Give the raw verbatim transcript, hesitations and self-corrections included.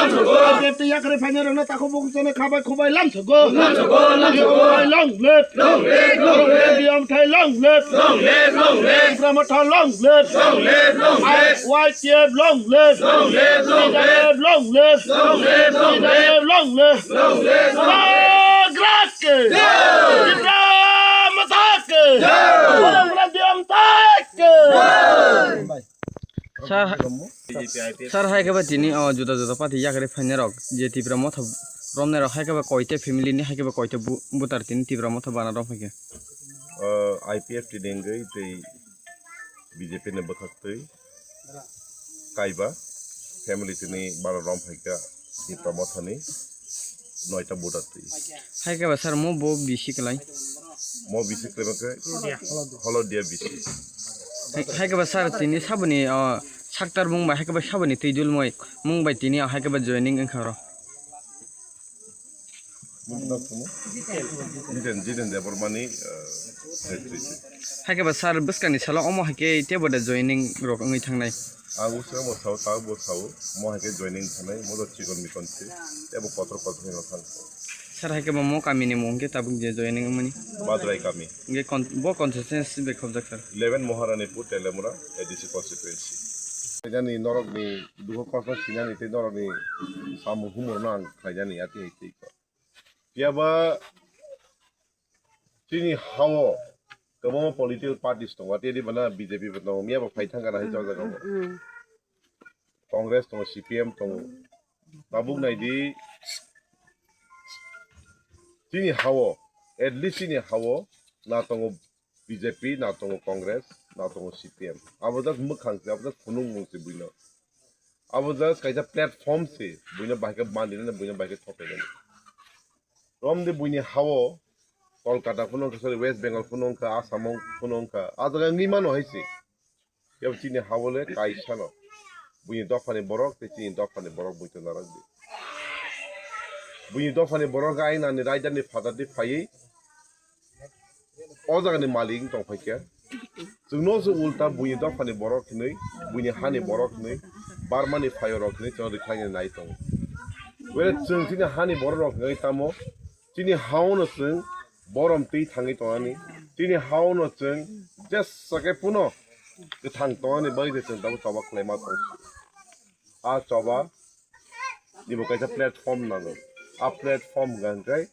I P F T yakarwi phainairokno takhuk bukhuk chana khabai khubai lamsogo. Lamsogo, lamsogo. Long live. Long live, long live. Long live. Long live, long live. Tipra Motha long live. Long live, long live. Y T F long live. Long live, long live. T W F long live. Long live, long live. T W F long live. Long live, long live. Congress ke. Jai. Tipra Motha ke. Jai. Tipra Motha ke. Jai. Sir, sir, hai khe ba tini o juda juda party yakarwi phainai rok je Tipra Motha romnai rok hai khe ba koita family ni hai khe ba koita bu-, voter tini Tipra Motha bana rom hai khe. O I P F T ni wngwi tei B J P ni bwkhaktwi kaiba family tini bana rom hai kha Tipra Motha ni noita voter twi. Hai khe ba sir mo bo bisi kwlai. Mo bisi kwlai khe Holodia bisi. Hai, hai khe ba sir tini saboni, o, saktar mung bai hai khe ba saboni twi dul moi mung bai tini, o, hai khe ba joining wngkha oro. Jiten, Jiten Debbarmani, o, netrite. Hai khe ba sir bwskangni salo omo hai khe teibo da joining rok wngwi thangnai. Ang usra bo sao, tao bo sao, mo hai khe joining thanai, mo do chikon mikon se, teibo kotor kotor hino thang. Sir, hai khe bo mo kami ni mung khe tabuk je joining wngmani. Badrai kami. Hingke kon-, bo constituency bai khobjak sir. Eleven Maharanipur, Teliamura, A D C constituency. Jani norok ni dukho kosto sinani tei norok ni samung humor no ang khlainani ati hai tei ko. Phiya ba chini hao kwbangma political parties tongo, ati ati bana B J P bo tongo, miya bo phai thangkha na hai o jaga o. Congress tongo, C P M tongo. Tabuk naidi, chini hao, at least chini hao na tongo B J P, na tongo Congress, na tongo C P M. Abo just mwkhang se, abo just phunukmung se buino. Abo just kaisa platform se, buino bahai khe bandinani, buino bahai khe thopinani. Romdi buini hao, Kolkata phunukha, sorry, West Bengal phunukha, Assam phunukha, a jaga wngwi mano hai se. Yabo chini hao le kaisano. Buini dophani borok tei chini dophani borok buito narwkdi. Buini dophani borok ainani raidani phatardi phaiwi o jagani malik wng tong phaikha. Chwngno se ulta buini dophani borok hinwi, buini hani borok hinwi, Barmani phaio rok hinwi chwngno rikhlaina nai tongo. Bele chwng chini hani borok rok hinwi tamo chini haono chwng borom twi thangwi tongnani. Chini haono chwng jesa khe phano kwthang tongnani bagwi se chwng tabuk choba khlaima tong. A choba nibo kaisa platform nango. A platform hwnkha hwnkhe